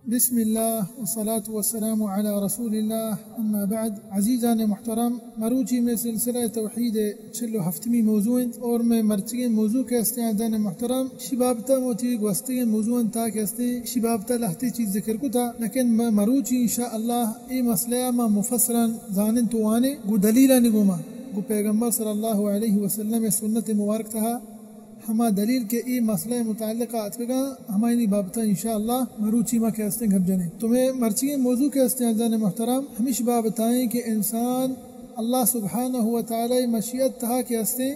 بسم اللہ والصلاة والسلام علی رسول اللہ، اما بعد۔ عزیزان محترم، مروچی مئے سلسلہ توحید چل و ہفتمی موضوع انت اور مئے مرچگیں موضوع کہ استیں عزیزان محترم، اشی بابتا ما وتی گوستگیں موضوعاں تا کہ استیں اشی بابتا لہتے چیز ذکر کتا، لیکن ما مروچی انشاءاللہ اے مسئلہ ما مفصلا زانن تو وانے گو دلیلانی گوما، گو پیغمبر صلی اللہ علیہ وسلم سنت مبارک تہا ہما دلیل کہ اے مسئلہ متعلق اتکگاں، ہمایانی بابتا انشاءاللہ مروچی ما کہ استیں گپ جنیں۔ تو مئے مرچگیں موضوع کہ استیں عزیزان محترم ہمیش بابتائیں کہ انسان اللہ سبحانہ و تعالی مشیت تہا کہ استیں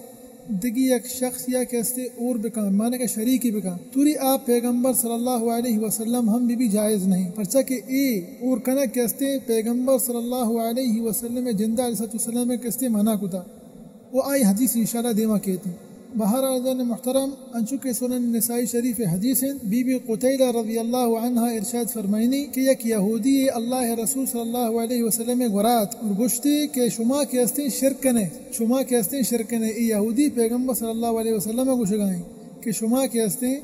دگی یک شخص یا کہ استیں اور بکن، معنی کہ شریکی بکن، توری آ پیغمبر صلی اللہ علیہ وسلم ہم بی بی جائز نہیں، پرچا کہ اے اور کنگ کہ استیں پیغمبر صلی اللہ علیہ وسلم جندہ علیہ الصلوۃ والسلام کہ استیں منع کتا۔ و آئی حدیث انشاءاللہ دیما کیت۔ بہرحال عزیزان محترم، انچو کہ سنن نسائی شریف حدیث انت، بی بی قتیلہ رضی اللہ عنہا ارشاد فرمائنی کہ یک یہودی اللہ رسول صلی اللہ علیہ وسلم گورات اور گوشتی کہ شما کہ استیں شرک کنے، شما کہ استیں شرک کنے۔ اے یہودی پیغمبر صلی اللہ علیہ وسلم گوشگائیں کہ شما کہ استیں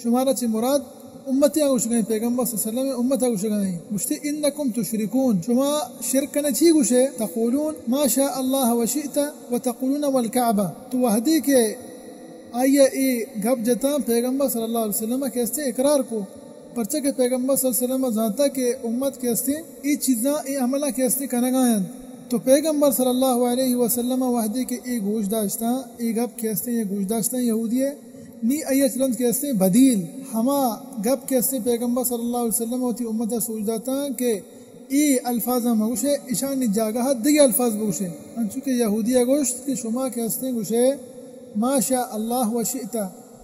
شمارا چہ مراد امتیاں گوشگائیں، پیغمبر صلی اللہ علیہ وسلم امتا گوشگائیں۔ گوشتے، انکم تشرکون، شما شرک کنے چی گوشے؟ تقولون ما شاء اللہ و شئت و تقولون والکعبہ۔ تو وہدے کہ آئی اے گپ جتاں، پیغمبر صلی اللہ علیہ وسلم کہ استیں اقرار کو، پرچہ کہ پیغمبر صلی اللہ علیہ وسلم زانتا کہ امت کہ استیں اے چیزاں، اے عملاں کہ استیں کنگا انت۔ تو پیغمبر صلی اللہ علیہ وسلم وہدے کہ اے گوش داشتاں، اے گپ کہ استیں اے گوش داشتاں یہودی ء، نی آئی ء چہ رند کہ استیں بدیل، ہما گپ کہ استیں پیغمبر صلی اللہ علیہ وسلم وتی امت ء سوج داتاں کہ اے الفاظاں مگوشے، اشانی جاگہ ء دگہ الفاظ بگوشے۔ انچو کہ یہودی ء گوشت کہ شما کہ استیں گوشے ما شاء اللہ و شئت۔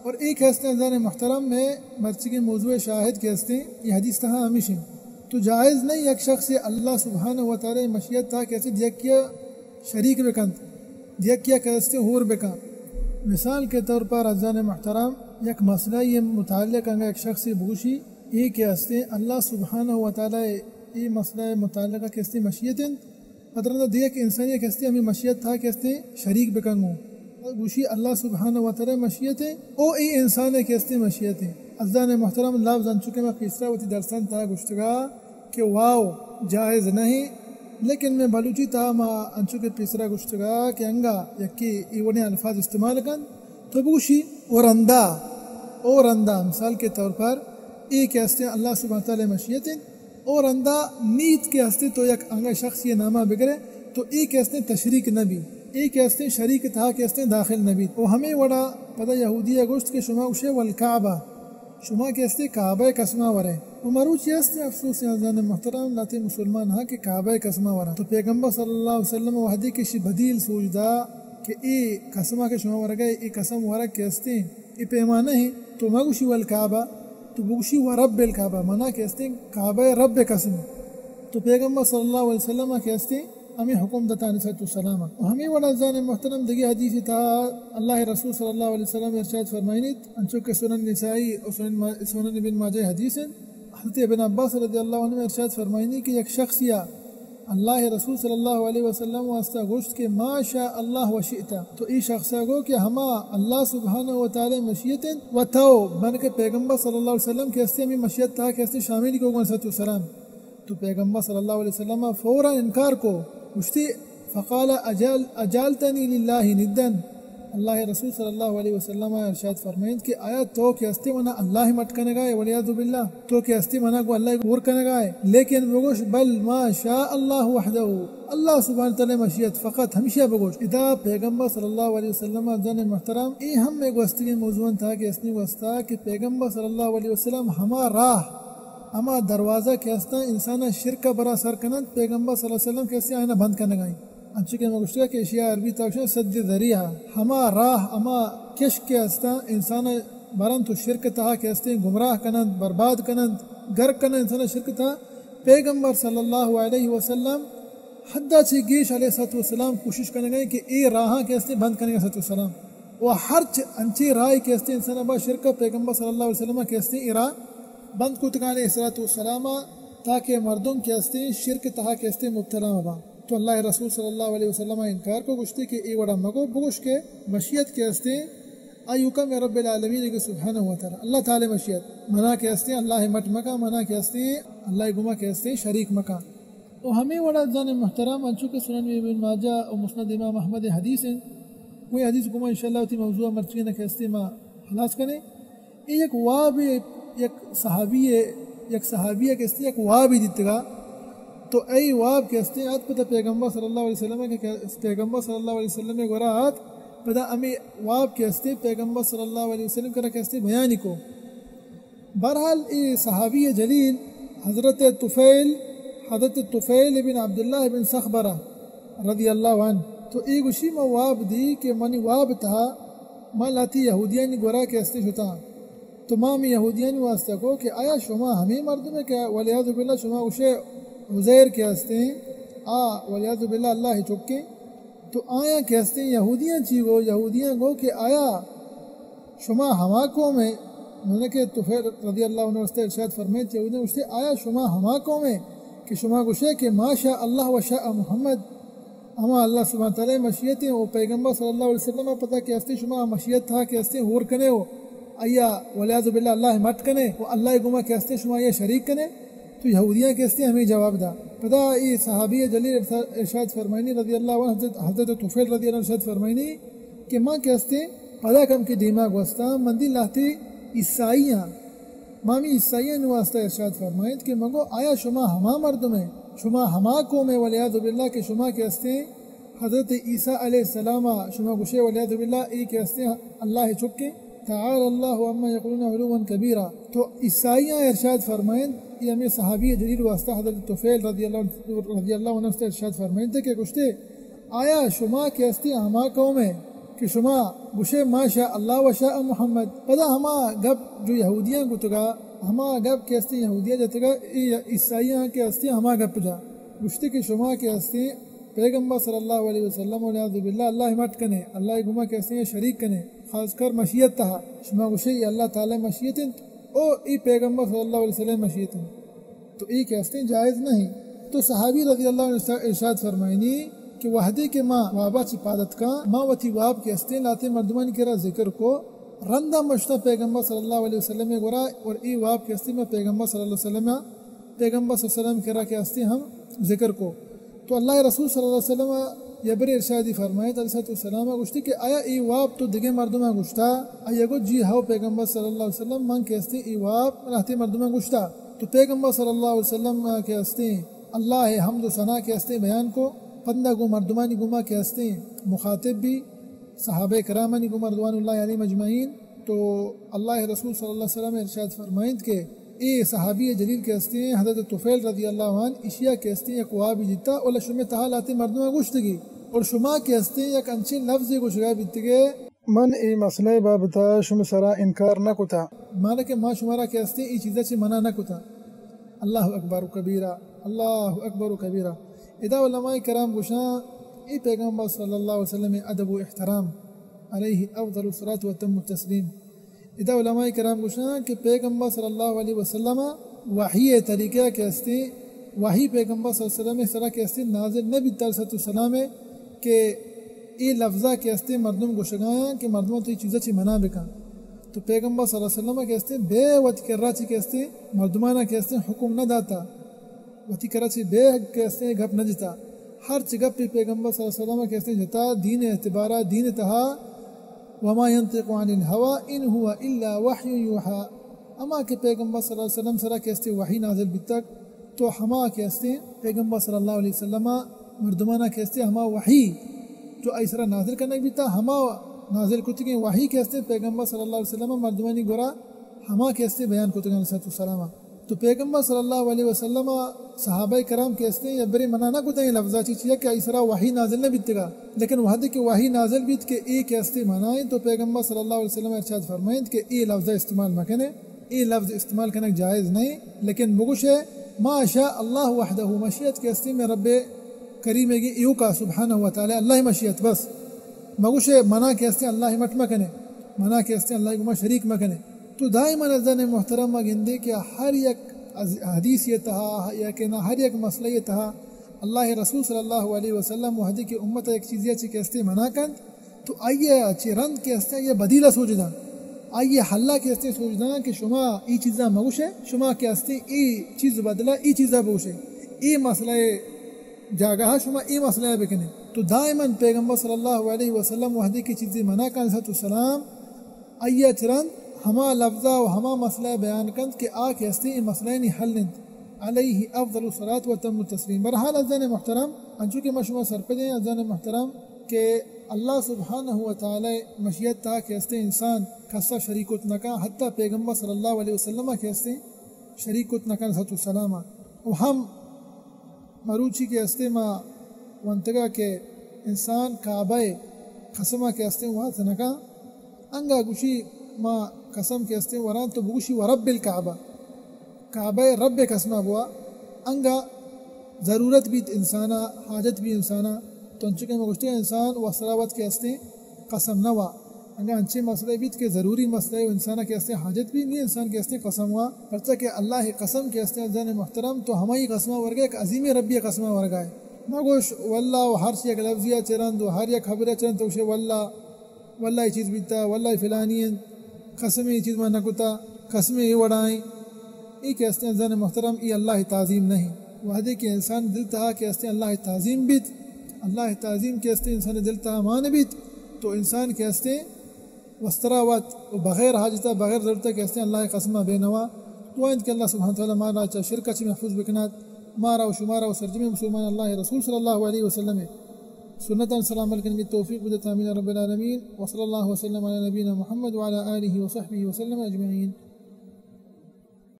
اور اے کہ استیں عزیزان محترم مئے مرچگیں موضوع شاہد کہ استیں اے حدیث تہا ہمیش انت۔ تو جائز نہیں یک شخص اللہ سبحانہ و تعالی مشیت تہا کہ استیں دیکیا شریک بکنت، یکیا کہ استیں ہور بکن۔ مثال کے طور پر عزیزان محترم، یک مسئلہ یہ متعلق انگا یک شخص بگوشی، اے کہ استیں اللہ سبحانہ و تعالی اے مسئلہ متعلق کہ استیں مشیت انت، پتہ نہ دیگ انسانی کہ استیں ہمیں مشیت تہا کہ استیں شریک بکن گوں۔ گوشی اللہ سبحانہ و تعالی مشیت ہے، او اے انسان کہ استیں مشیت ہے۔ عزیزان محترم، لفظ انچو کہ ما پیسرا وتی درسان تہا گوشتگا، کہ واو جائز نہیں، لیکن مئے بلوچی تہا ما انچو کہ پیسرا گوشتگا کہ انگا یکے اے وڑیں الفاظ استعمال کنت تو بگوشی او رندا، او رندا، مثال کے طور پر اے کہ استیں اللہ سبحانہ تعالی مشیت انت، او رندا نیت کہ استیں تو یک انگا شخص یہ نامہ بگرے تو اے کہ استیں تشریک نبی، اے کہ استیں شریک تہا کہ استیں داخل نبی۔ او ہمیں وڑا پدا یہودی گوشت کہ شما گوشے والکعبہ، شما کہ استیں کعبہ قسمہ ورے۔ و مروچی استیں افسوس عزیزان محترم لہتے مسلمان ہاں کہ کعبہ قسمہ ورا۔ تو پیغمبر صلی اللہ علیہ وسلم وہدے کہ شی بدیل سوج دا کہ اے قسمہ کہ شما ورگا اے قسم ورگ کہ استیں اے پیمانہ ہے، تو مگوشی والکعبہ، تو بگوشی و رب الکعبہ، منا کہ استیں کعبہ رب قسم۔ تو پیغمبر صلی اللہ علیہ وسلم کہ استیں ہمیں حکم دتا علیہ الصلوۃ والسلام۔ و ہمیں وڑا عزیزان محترم دگہ حدیث تہا اللہ رسول صلی اللہ علیہ وسلم ارشاد فرمائنیت، انچو کہ سنن نسائی و سنن ما-، سنن ابن ماجہ حدیث انت، حضرت ابن عباس رضی اللہ عنہ ارشاد فرمائنی کہ یک شخص یا اللہ رسول صلی اللہ علیہ وسلم واسطہ گوشت کہ ما شاء اللہ و شئت، تو ای شخصا گو کہ ہما اللہ سبحانہ و تعالی مشیت انت و تو، بلکہ پیغمبر صلی اللہ علیہ وسلم کہ استیں ہمیں مشیت تہا کہ استیں شامل کو علیہ الصلوۃ والسلام۔ تو پیغمبر صلی اللہ علیہ وسلم فوراً انکار کو، گوشتی، فقال اجعل، اجعلتنی للہ ندا۔ اللہ رسول صلی اللہ علیہ وسلم ارشاد فرمائنت کہ آیا تو کہ استے منا اللہ مٹ کنگائے، والعیاذ باللہ، تو کہ استے منا گو اللہ گور کنگائے، لیکن بگوش بل ما شاء اللہ وحدہ، اللہ سبحانہ تعالی مشیت فقط، ہمیشہ بگوش۔ ادا پیغمبر صلی اللہ علیہ وسلم جن محترم، اے ہم میں گوستگیں موضوع تہا کہ اسنی گوستا کہ پیغمبر صلی اللہ علیہ وسلم ہما راہ ہما دروازہ کہ استاں انسان ء شرک ء برا سر کننت، پیغمبر صلی اللہ علیہ وسلم کہ استیں آیانا بند کنگا انت۔ انچو کہ ما گوشتگا کہ اشیا عربی تہا گوشنت سد ذریعہ، ہما راہ، ہما کشک کہ استاں انسان ء برنت و شرک تہا کہ استیں گمراہ کننت، برباد کننت، غرق کننت انسان ء شرک تہا۔ پیغمبر صلی اللہ علیہ وسلم حدا چہ گیش علیہ الصلوۃ والسلام کوشش کنگا انت کہ اے راہاں کہ استیں بند کنگا علیہ الصلوۃ والسلام۔ و ہرچ انچیں راہے کہ استیں انسان ء با شرک ء، پیغمبر صلی اللہ علیہ وسلم کہ استیں اے راہ بند کتگاں علیہ الصلوۃ والسلام، تاکہ مردم کہ استیں شرک تہا کہ استیں مبتلا مباں۔ تو اللہ رسول صلی اللہ علیہ وسلم انکار کو، گوشتی کہ اے وڑا مگو، بگوش کہ مشیت کہ استیں آئی حکم رب العالمین کہ سبحانہ و تعالی، اللہ تعالی مشیت، منا کہ ہستیں اللہ مٹ مکن، منا کہ ہستیں اللہ گما کہ ہستیں شریک مکن۔ و ہمیں وڑا زن محترم انچو کہ سنن ابن ماجہ و مسند امام احمد حدیث ہیں، وہی حدیث گما انشاءاللہ وتی موضوع مرچی نہ کہ ہستیں ما خلاص کریں۔ اے یک واب، یک صحابی، یک صحابی کہ استے یک واب دیتگا، تو اے واب کہ استے آت پدا پیغمبر صلی اللہ علیہ وسلم کہ، کہ پیغمبر صلی اللہ علیہ وسلم گورا آت، پدا ہمیں واب کہ استے پیغمبر صلی اللہ علیہ وسلم کرا کہ استے بیانی کو۔ بہرحال اے صحابی جلیل حضرت طفیل، حضرت طفیل بن عبداللہ بن صخبرہ رضی اللہ عنہ، تو اے گوشی ما واب دی کہ منی واب تہا ما لاتی یہودیانی گورا کہ استے شتاں۔ تو ما ہمے یہودیانی واسطہ کو کہ آیا شما ہمے مردم ہے کہ والعیاذ باللہ شما گوشے عزیر کہ ہستیں، آ والعیاذ باللہ اللہ چکیں؟ تو آیاں کہ ہستیں یہودیاں چی گو؟ یہودیاں گو کہ آیا شما ہما قوم ہے؟ نونکہ طفیل رضی اللہ عنہ واسطہ ارشاد فرمائیت، یہودیاں گوشتے، آیا شما ہما قوم ہے کہ شما گوشے کہ ما شاء اللہ و شاء محمد، ہما اللہ سبحانہ تعالی مشیت ہیں، و پیغمبر صلی اللہ علیہ وسلم پتہ کہ ہستے شما مشیت تھا کہ ہستے ہور کنے و آیا والعیاذ باللہ اللہ مٹ کنے و اللہ گما کہ ہستے شما یہ شریک کنے؟ تو یہودیاں کہ ہستے ہمیں جواب دا۔ پدا اے صحابی جلیل ارشاد فرمائنی رضی اللہ عنہ، حضرت، حضرت طفیل رضی اللہ عنہ ارشاد فرمائنی کہ ما کہ ہستے پدا کم کے دیما گوستا مندی لہتے عیسائیاں، مامی عیسائیانی واسطہ ارشاد فرمائیت کہ مگو آیا شما ہما مردم ہے، شما ہما قوم ہے، والعیاذ باللہ، کہ شما کہ ہستیں حضرت عیسیٰ علیہ السلام شما گوشے، والعیاذ باللہ، اے کہ ہستیں اللہ چکے؟ تعالی اللہ عما یقولون علوا کبیرا۔ تو عیسائیاں ارشاد فرمائیت، یہ ہمیں صحابی جلیل واسطہ حضرت طفیل رضی اللہ عنہ، رضی اللہ عنہ سے ارشاد فرمائیت کہ گوشتے، آیا شما کہ ہستیں ہما قوم ہے کہ شما گوشے ما شاء اللہ و شاء محمد؟ پدا ہما گپ جو یہودیاں گتگا، ہما گپ کہ ہستیں یہودیاں جتگا، اے عیسائیاں کہ ہستیں ہما گپ جا گوشتے کہ شما کہ ہستیں پیغمبر صلی اللہ علیہ وسلم والعیاذ باللہ اللہ مٹ کنے، اللہ گما کہ ہستیں شریک کنے، خاص کر مشیت تہا شما گوشے اے اللہ تعالی مشیت انت او اے پیغمبر صلی اللہ علیہ وسلم مشیت انت۔ تو اے کہ ہستیں جائز نہیں۔ تو صحابی رضی اللہ عنہ ارشاد فرمائنی کہ وہدے کہ ما وابا چی پادت کاں، ما وتی واب کہ ہستیں لاتے مردمانی کرا ذکر کو، رندا مشتا پیغمبر صلی اللہ علیہ وسلم گورا، اور اے واب کہ ہستیں ما پیغمبر صلی اللہ علیہ وسلم، پیغمبر صلی اللہ علیہ وسلم کرا کہ ہستیں ہم ذکر کو۔ تو اللہ رسول صلی اللہ علیہ وسلم یا برے ارشادی فرمائیت علیہ الصلوۃ والسلام گوشتی کہ آیا اے واب تو دگہ مردماں گوشتا؟ آیا گو جی ہو پیغمبر صلی اللہ علیہ وسلم، من کہ ہستیں اے واب لہتے مردماں گوشتا۔ تو پیغمبر صلی اللہ علیہ وسلم کہ ہستیں اللہ حمد و ثنا کہ ہستیں بیان کو، پندا گو مردمانی گما کہ ہستیں مخاطب بھی، صحابہ کرامانی گما رضوان اللہ علیہم اجمعین۔ تو اللہ رسول صلی اللہ علیہ وسلم ارشاد فرمائیت کہ اے صحابی جلیل کہ ہستیں حضرت طفیل رضی اللہ عنہ، اشیا کہ ہستیں یک وابی دیتا، اولا شمے تہا لاتے مردماں گوشتگی، اور شما کہ ہستیں یک انچیں لفظے گوشگا بیتگے۔ من اے مسئلہ بابتا شمے سرا انکار نہ کتا۔ مانا کہ ما شمارا کہ ہستیں اے چیزا چی منع نہ کتا۔ اللہ اکبر کبیرہ، اللہ اکبر کبیرہ۔ ادا علماء کرام گوشاں، اے پیغمبر صلی اللہ علیہ وسلم ادب و احترام، علیہ افضل الصلاۃ و اتم التسلیم۔ ادا علماء کرام گوشاں کہ پیغمبر صلی اللہ علیہ وسلم وحی طریقہ کہ ہستیں، وحی پیغمبر صلی اللہ علیہ وسلم سرا کہ ہستیں نازل نہ بیتا علیہ الصلوۃ والسلام کہ اے لفظا کہ ہستیں مردم گوشگایاں کہ مردم تو اے چیزا چی منع بکن۔ تو پیغمبر صلی اللہ علیہ وسلم کہ ہستیں بے وت کرا چی کہ ہستیں مردمانا کہ ہستیں حکم نہ داتا۔ وتی کرا چی بے کہ ہستیں گپ نہ جتا۔ ہر چی گپی پیغمبر صلی اللہ علیہ وسلم کہ ہستیں جتا دین اعتبارا، دین تہا، وما ينطق عن الهوى إن هو إلا وحي يوحى۔ اما کہ پیغمبر صلی اللہ علیہ وسلم سرا کہ ہستیں وحی نازل بیتگ، تو ہما کہ ہستیں پیغمبر صلی اللہ علیہ وسلم مردمانا کہ ہستیں ہما وحی جو آئی سرا نازل کنگ بیتا، ہما نازل کتگیں وحی کہ ہستیں پیغمبر صلی اللہ علیہ وسلم مردمانی گورا ہما کہ ہستیں بیان کتگاں علیہ الصلوۃ والسلام۔ تو پیغمبر صلی اللہ علیہ وسلم صحابہ کرام کہ ہستیں یا برے منع نہ کتاں اے لفظا چی، چیا کہ آئی سرا وحی نازل نہ بیتگا، لیکن وہدے کہ وحی نازل بیت کہ اے کہ ہستیں منع ہیں، تو پیغمبر صلی اللہ علیہ وسلم ارشاد فرمائیت کہ اے لفظا استعمال مکنے، اے لفظ استعمال کنگ جائز نہیں، لیکن بگوشے ما شاء اللہ وحدہ، مشیت کہ ہستیں میں رب کریم گی ایوکا سبحانہ و تعالی اللہ مشیت بس۔ مگوشے منا کہ ہستیں اللہ مٹ مکنے، منا کہ ہستیں اللہ گما شریک مکنے۔ تو دائما عزیزان محترم ما گندے کہ ہر یک از-، حدیث یہ تہا یا کہ نہ ہر یک مسئلہ یہ تہا اللہ رسول صلی اللہ علیہ وسلم وہدے کہ امت یک چیزی چی کہ ہستیں منع کنت، تو آئی ءَ چہ رند کہ استیں آئی ءَ بدیل ءَ سوج داں، آئی ءَ حل ءَ کہ استیں سوج داں کہ شما اے چیزاں مگوشے، شما کہ استیں اے چیز بدل ءَ اے چیزاں بگوشے، اے مسئلہ ءِ جاگہ ءَ شما اے مسئلہ ءَ بکنے۔ تو دائماً پیغمبر صلی اللہ علیہ وسلم وہدے کہ چیزے منع کن، صلوات و سلام، آئی ءَ چہ رند ہما لفظ ءَ و ہما مسئلہ ءَ بیان کنت کہ آ کہ استیں اے مسئلہانی حل انت۔ علیہ افضل الصلاۃ و اتم التسلیم۔ بہرحال عزیزان محترم، انچو کہ ما شما سرپدیں عزیزان محترم کہ اللہ سبحانہ و تعالی مشیت تہا کہ استیں انسان کسا شریک کت نہ کن، حتی پیغمبر صلی اللہ علیہ وسلم کہ استیں شریک کت نہ کن، صلوات و سلام۔ و ہم مروچی کہ استیں ما ونتگا کہ انسان کعبہ ءِ قسم ءَ کہ استیں وارت نہ کن، انگا گوشی ما قسم کہ استیں وراں تو بگوشی ورب الکعبہ، کعبہ ءِ رب ءِ قسم ءَ بوا، انگا ضرورت بیت انسان ءَ، حاجت بی انسان ءَ، تو انچو کہ ما گوشتے انسان وسرا وت کہ استیں قسم نہ وا۔ اگاں انچیں مسئلہ بیت کہ ضروری مسئلہ ءَ و انسان ءَ کہ استیں حاجت بی، نی انسان کہ استیں قسم وا، پرچا کہ اللہ ءِ قسم کہ استیں عزیزان محترم، تو ہمائی قسم ءَ ورگا یک عظیمیں ربی ءِ قسم ءَ ورگا ئے۔ مگوش واللہ و ہر چی یک لفظی ءَ چہ رند و ہر یک خبر ءَ چہ رند تو گوشے واللہ، واللہ اے چیز بیتا، واللہ فلانی انت، قسم اے چیز ما نہ کتا، قسم اے وڑائیں۔ اے کہ استیں عزیزان محترم، اے اللہ ءِ تعظیم نہیں۔ وہدے کہ انسان دل تہا کہ استیں اللہ ءِ تعظیم بیت، اللہ ءِ تعظیم کہ استیں انسان دل تہا مان بیت، تو انسان کہ استیں وسترا وت و بغیر حاجت ءَ، بغیر ضرورت ءَ کہ استیں اللہ ءِ قسم ءَ بے نوا۔ دعا انت کہ اللہ سبحانہ و تعالی مارا چہ شرک ءَ چہ محفوظ بکنات، مارا و شمارا و سرجمیں مسلمان اللہ ءِ رسول صلی اللہ علیہ وسلم ءِ سنتاں سلام علیکم بی توفیق بدات۔ آمین رب العالمین۔ وصلی اللہ وسلم علی نبینا محمد وعلی آلہ وصحبہ وسلم اجمعین۔